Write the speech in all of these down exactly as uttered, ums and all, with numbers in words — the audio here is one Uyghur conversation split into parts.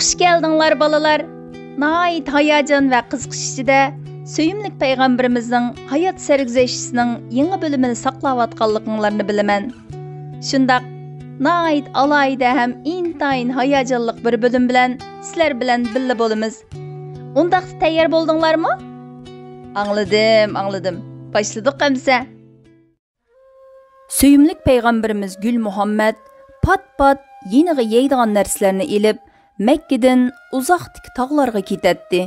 خۇش كەلدىڭلار، بالىلار! ناھايىتى ھاياجان ۋە قىزىقىش ئىچىدە سۆيۈملۈك پەيغەمبىرىمىزنىڭ ھايات سەرگۈزەشتىسىنىڭ يېڭى بۆلۈمىنى ساقلاۋاتقانلىقىڭلارنى بىلىمەن. شۇنداق، ناھايىتى ئالاھىدە ھەم ئىنتايىن ھاياجانلىق بىر بۆلۈم بىلەن سىلەر بىلەن بىللە بولىمىز. ئۇنداقتا تەييار بولدۇڭلارمۇ؟ ئاڭلىدىم، ئاڭلىدىم. باشلىدۇق ئەمسە. سۆيۈملۈك پەيغەمبىرىمىز گۈل مۇھەممەد پات-پات يېنىغا يەيدىغان نەرسىلەرنى ئېلىپ، مەككىدىن ئۇزاقتىكى تاغلارغا كېتەتتى.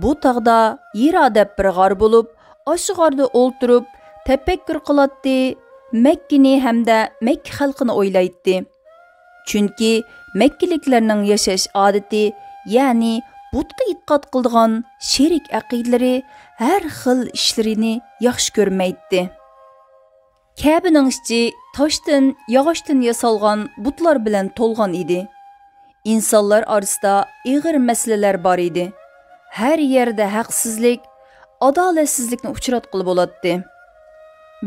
بۇ تاغدا ھىرا دەپ بىر غار بولۇپ، ئاشۇ غاردا ئولتۇرۇپ، تەپەككۇر قىلاتتى، مەككىنى ھەمدە مەككە خەلقىنى ئويلايتتى. چۈنكى مەككىلىكلەرنىڭ ياشاش ئادىتى، يەنى بۇتقا ئېتىقاد قىلىدىغان شېرىك ئەقىدىلىرى ھەر خىل ئىشلىرىنى ياخشى كۆرمەيتتى. كەبىنىڭ ئىچى تاشتىن، ياغاچتىن ياسالغان بۇتلار بىلەن تولغان ئىدى. ئىنسانلار ئارىسىدا ئېغىر مەسىلىلەر بار ئىدى. ھەر يەردە ھەقسىزلىك، ئادالەتسىزلىكنى ئۇچراتقىلى بولاتتى.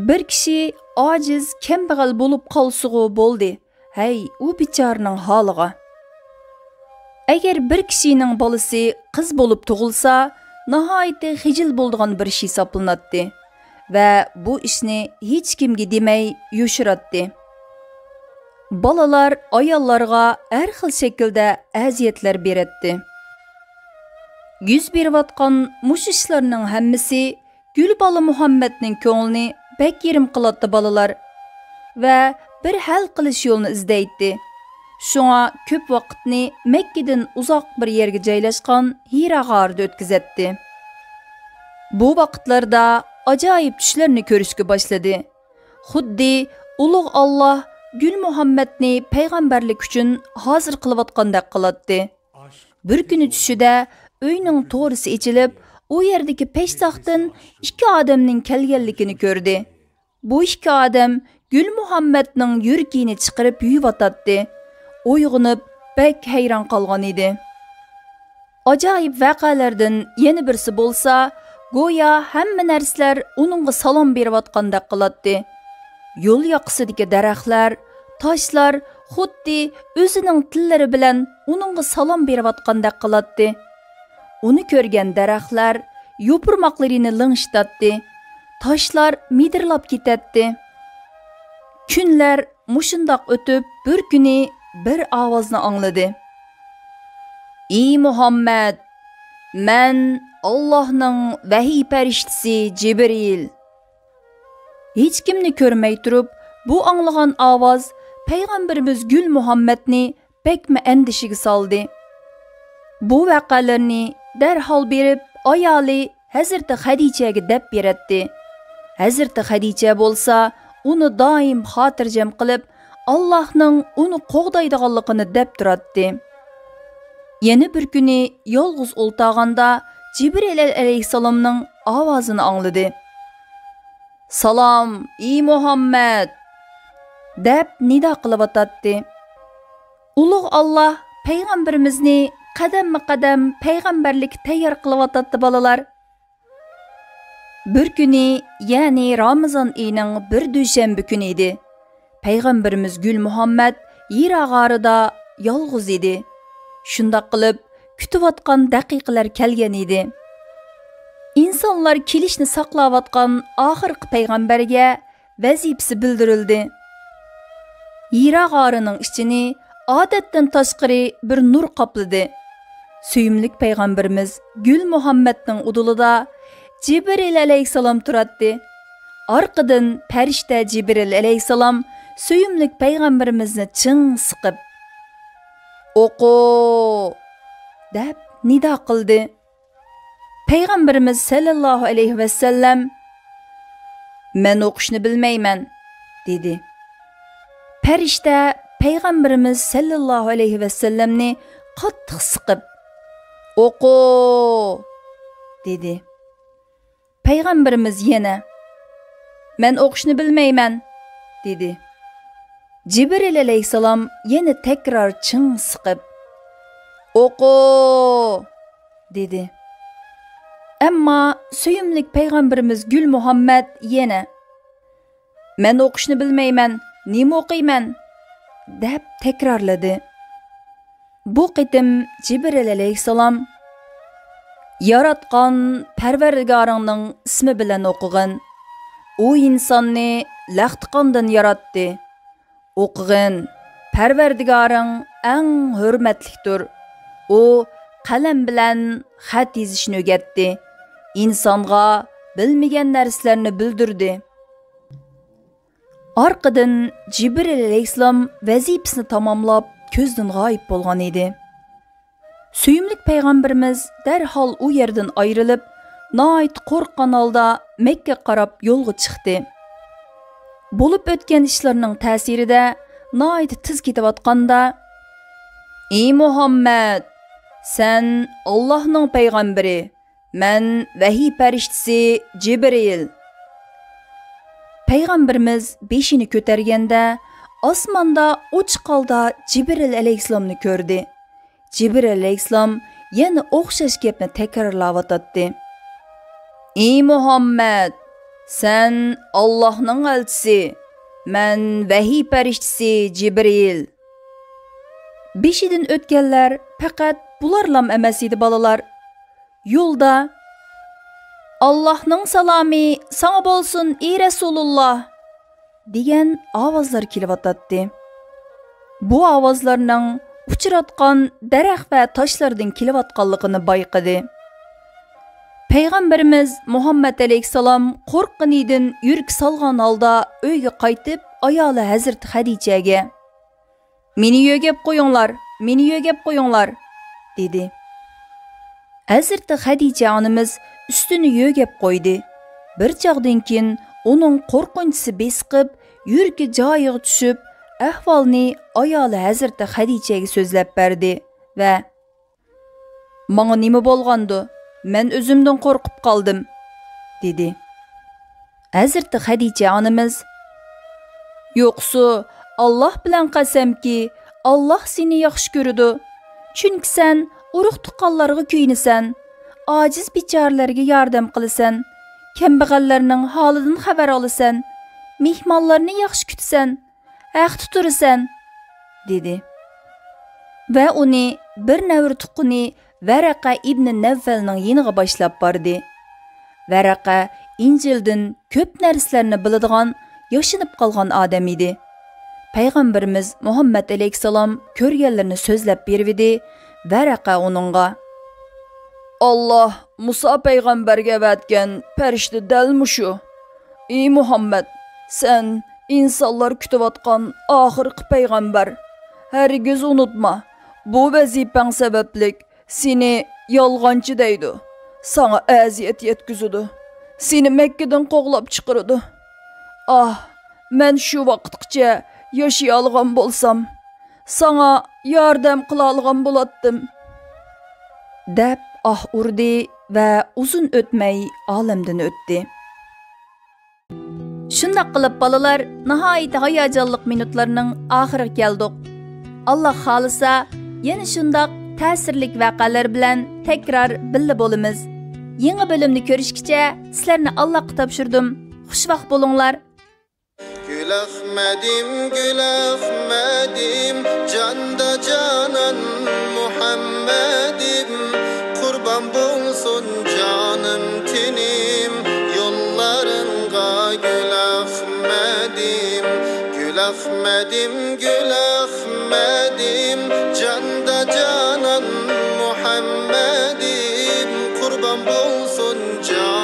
بىر كىشى ئاجىز، كەمبەغەل بولۇپ قالسىغۇ بولدى. ھەي، ئۇ بىچارىنىڭ ھالىغا! ئەگەر بىر كىشىنىڭ بالىسى قىز بولۇپ تۇغۇلسا، ناھايىتى خىجىل بولىدىغان بىر ئىش ھېسابلىناتتى ۋە بۇ ئىشنى ھېچكىمگە دېمەي يوشۇراتتى. بالىلار ئاياللارغا ھەر خىل شەكىلدە ئەزىيەتلەر بېرەتتى. يۈز بېرىۋاتقان مۇشۇ ئىشلارنىڭ ھەممىسى گۈل بالا مۇھەممەدنىڭ كۆڭلىنى بەك يېرىم قىلاتتى، بالىلار، ۋە بىر ھەل قىلىش يولىنى ئىزدەيتتى. شۇڭا كۆپ ۋاقىتنى مەككىدىن ئۇزاق بىر يەرگە جايلاشقان ھىرا غارىدا ئۆتكۈزەتتى. بۇ ۋاقىتلاردا ئاجايىپ چۈشلەرنى كۆرۈشكە باشلىدى. خۇددى ئۇلۇغ ئاللاھ گۈل مۇھەممەدنى پەيغەمبەرلىك ئۈچۈن ھازىر قىلىۋاتقاندەك قىلاتتى. بىر كۈنى چۈشىدە ئۆينىڭ تورىسى ئېچىلىپ، ئۇ يەردىكى پەشتاقتىن ئىككى ئادەمنىڭ كەلگەنلىكىنى كۆردى. بۇ ئىككى ئادەم گۈل مۇھەممەدنىڭ يۈرىكىنى چىقىرىپ يۇيۇۋاتاتتى. ئويغىنىپ، بەك ھەيران قالغان ئىدى. ئاجايىپ ۋەقەلەردىن يەنە بىرسى بولسا، گويا ھەممە نەرسىلەر ئۇنىڭغا سالام بېرىۋاتقاندەك قىلاتتى. يول ياقىسىدىكى دەرەخلەر، تاشلار خۇددى ئۆزىنىڭ تىللىرى بىلەن ئۇنىڭغا سالام بېرىۋاتقاندەك قىلاتتى. ئۇنى كۆرگەن دەرەخلەر يوپۇرماقلىرىنى لىڭشىتاتتى، تاشلار مىدىرلاپ كېتەتتى. كۈنلەر مۇشۇنداق ئۆتۈپ، بىر كۈنى بىر ئاۋازنى ئاڭلىدى. «ئى مۇھەممەد، مەن ئاللاھنىڭ ۋەھىي پەرىشتىسى جىبرىل.» ھېچكىمنى كۆرمەي تۇرۇپ، بۇ ئاڭلىغان ئاۋاز پەيغەمبىرىمىز گۈل مۇھەممەدنى بەكمۇ ئەندىشىگە سالدى. بۇ ۋەقەلەرنى دەرھال بېرىپ ئايالى ھەزرىتى خەدىچەگە دەپ بېرەتتى. ھەزرىتى خەدىچە بولسا ئۇنى دائىم خاتىرجەم قىلىپ، ئاللاھنىڭ ئۇنى قوغدايدىغانلىقىنى دەپ تۇراتتى. يەنە بىر كۈنى يالغۇز ئولتاغاندا جىبرىئىل ئەلەيھىسسالامنىڭ ئاۋازىنى ئاڭلىدى. «سالام، ئى مۇھەممەد!» دەپ نىدا قىلىۋاتاتتى. ئۇلۇغ ئاللاھ پەيغەمبىرىمىزنى قەدەممۇ قەدەم پەيغەمبەرلىككە تەييار قىلىۋاتاتتى، بالىلار. بىر كۈنى، يەنى رامىزان ئېيىنىڭ بىر دۈشەنبە كۈنى ئىدى. پەيغەمبىرىمىز گۈل مۇھەممەد ھىرا غارىدا يالغۇز ئىدى. شۇنداق قىلىپ، كۈتۈۋاتقان دەقىقىلەر كەلگەن ئىدى. ئىنسانلار كېلىشنى ساقلاۋاتقان ئاخىرقى پەيغەمبەرگە ۋەزىپىسى بىلدۈرۈلدى. ھىرا غارىنىڭ ئىچىنى ئادەتتىن تاشقىرى بىر نۇر قاپلىدى. سۆيۈملۈك پەيغەمبىرىمىز گۈل مۇھەممەدنىڭ ئۇدۇلىدا جىبرىل ئەلەيھىسسالام تۇراتتى. ئارقىدىن پەرىشتە جىبرىل ئەلەيھىسسالام سۆيۈملۈك پەيغەمبىرىمىزنى چىڭ سىقىپ، «ئوقۇ!» دەپ نىدا قىلدى. پەيغەمبىرىمىز سەللەللاھۇ ئەلەيھى ۋەسەللەم، «مەن ئوقۇشنى بىلمەيمەن» دېدى. پەرىشتە پەيغەمبىرىمىز سەللەللاھۇ ئەلەيھى ۋەسەللەمنى قاتتىق سىقىپ، «ئوقۇ!» دېدى. پەيغەمبىرىمىز يەنە، «مەن ئوقۇشنى بىلمەيمەن» دېدى. جىبرىل ئەلەيھىسسالام يەنە تەكرار چىڭ سىقىپ، «ئوقۇ!» دېدى. ئەمما سۆيۈملۈك پەيغەمبىرىمىز گۈل مۇھەممەد يەنە، «مەن ئوقۇشنى بىلمەيمەن، نېمە ئوقۇيمەن؟» دەپ تەكرارلىدى. بۇ قېتىم جىبرىل ئەلەيھىسسالام، «ياراتقان پەرۋەردىگارىڭنىڭ ئىسمى بىلەن ئوقۇغىن. ئۇ ئىنساننى لەختە قاندىن ياراتتى. ئوقۇغىن، پەرۋەردىگارىڭ ئەڭ ھۆرمەتلىكتۇر. ئۇ قەلەم بىلەن خەت يېزىشنى ئۆگەتتى. ئىنسانغا بىلمىگەن نەرسىلەرنى بىلدۈردى.» ئارقىدىن جىبرىل ئەلەيھىسسالام ۋەزىپىسىنى تاماملاپ، كۆزدىن غايىب بولغان ئىدى. سۆيۈملۈك پەيغەمبىرىمىز دەرھال ئۇ يەردىن ئايرىلىپ، ناھايىتى قورققان ھالدا مەككىگە قاراپ يولغا چىقتى. بولۇپ ئۆتكەن ئىشلارنىڭ تەسىرىدە ناھايىتى تېز كېتىۋاتقاندا، «ئى مۇھەممەد، سەن ئاللاھنىڭ پەيغەمبىرى، مەن ۋەھىي پەرىشتىسى جىبرىل.» پەيغەمبىرىمىز بېشىنى كۆتەرگەندە، ئاسماندا ئوچۇق ھالدا جىبرىل ئەلەيھىسسالامنى كۆردى. جىبرىل ئەلەيھىسسالام يەنە ئوخشاش گەپنى تەكرارلاۋاتاتتى. «ئى مۇھەممەد، سەن ئاللاھنىڭ ئەلچىسى، مەن ۋەھىي پەرىشتىسى جىبرىل.» بېشىدىن ئۆتكەنلەر پەقەت بۇلارلام ئەمەس ئىدى، بالىلار. يولدا، «ئاللاھنىڭ سالامى ساڭا بولسۇن، ئى رەسۇلۇللاھ!» دېگەن ئاۋازلار كېلىۋاتاتتى. بۇ ئاۋازلارنىڭ ئۇچراتقان دەرەخ ۋە تاشلاردىن كېلىۋاتقانلىقىنى بايقىدى. پەيغەمبىرىمىز مۇھەممەد ئەلەيھىسسالام قورققىنىدىن يۈرىكى سالغان ھالدا ئۆيگە قايتىپ، ئايالى ھەزرىتى خەدىچەگە، «مېنى يۆگەپ قويۇڭلار، مېنى يۆگەپ قويۇڭلار» دېدى. ھەزرىتى خەدىچە ئانىمىز ئۈستىنى يۆگەپ قويدى. بىر چاغدىن كېيىن ئۇنىڭ قورقۇنچىسى بېسىقىپ، يۈرىكى جايىغا چۈشۈپ، ئەھۋالنى ئايالى ھەزرىتى خەدىچەگە سۆزلەپ بەردى ۋە «ماڭا نېمە بولغاندۇ؟ مەن ئۆزۈمدىن قورقۇپ قالدىم» دېدى. ھەزرىتى خەدىچە ئانىمىز، «يوقسۇ، ئاللاھ بىلەن قەسەمكى، ئاللاھ سېنى ياخشى كۆرىدۇ. چۈنكى سەن ئۇرۇق-تۇغقانلارغا كۆيۈنىسەن، ئاجىز بىچارىلەرگە ياردەم قىلىسەن، كەمبەغەللەرنىڭ ھالىدىن خەۋەر ئالىسەن، مېھمانلارنى ياخشى كۈتىسەن، ھەقتە تۇرىسەن» دېدى. ۋە ئۇنى بىر نەۋرە تۇغقىنى ۋەرەقە ئىبنى نەۋفەلنىڭ يېنىغا باشلاپ باردى. ۋەرەقە ئىنجىلدىن كۆپ نەرسىلەرنى بىلىدىغان، ياشىنىپ قالغان ئادەم ئىدى. پەيغەمبىرىمىز مۇھەممەد ئەلەيھىسسالام كۆرگەنلىرىنى سۆزلەپ بېرىۋىدى. ۋەرەقە ئۇنىڭغا، «ئاللاھ مۇسا پەيغەمبەرگە ئەۋەتكەن پەرىشتە دەل مۇشۇ. ئى مۇھەممەد، سەن ئىنسانلار كۈتۈۋاتقان ئاخىرقى پەيغەمبەر. ھەرگىز ئۇنتۇما، بۇ ۋەزىپەڭ سەۋەبلىك سېنى يالغانچى دەيدۇ، ساڭا ئەزىيەت يەتكۈزىدۇ، سېنى مەككىدىن قوغلاپ چىقىرىدۇ. ئاھ، مەن شۇ ۋاقىتقىچە ياشىيالىغان بولسام، ساڭا ياردەم قىلالىغان بولاتتىم» دەپ ئاھ ئۇردى ۋە ئۇزۇن ئۆتمەي ئالەمدىن ئۆتتى. شۇنداق قىلىپ، بالىلار، ناھايىتى ھاياجانلىق مىنۇتلارنىڭ ئاخىرىغا كەلدۇق. ئاللا خالىسا، يەنە شۇنداق تەسىرلىك ۋەقەلەر بىلەن تەكرار بىللە بولىمىز. يېڭى بۆلۈمنى كۆرۈشكىچە سىلەرنى ئاللاغا تاپشۇردۇم. خۇشۋاق بولۇڭلار. گۈل ئەخمەدىم، گۈل ئەخمەدىم، جاندا جانان مۇھەممەدىم، قۇربان بولسۇن جانىم تېنىم يوللارىڭغا، گۈل ئەخمەدىم، گۈل ئەخمەدىم، گۈل ئەخمەدىم، جاندا جانان مۇھەممەدىم، قۇربان بولسۇن جان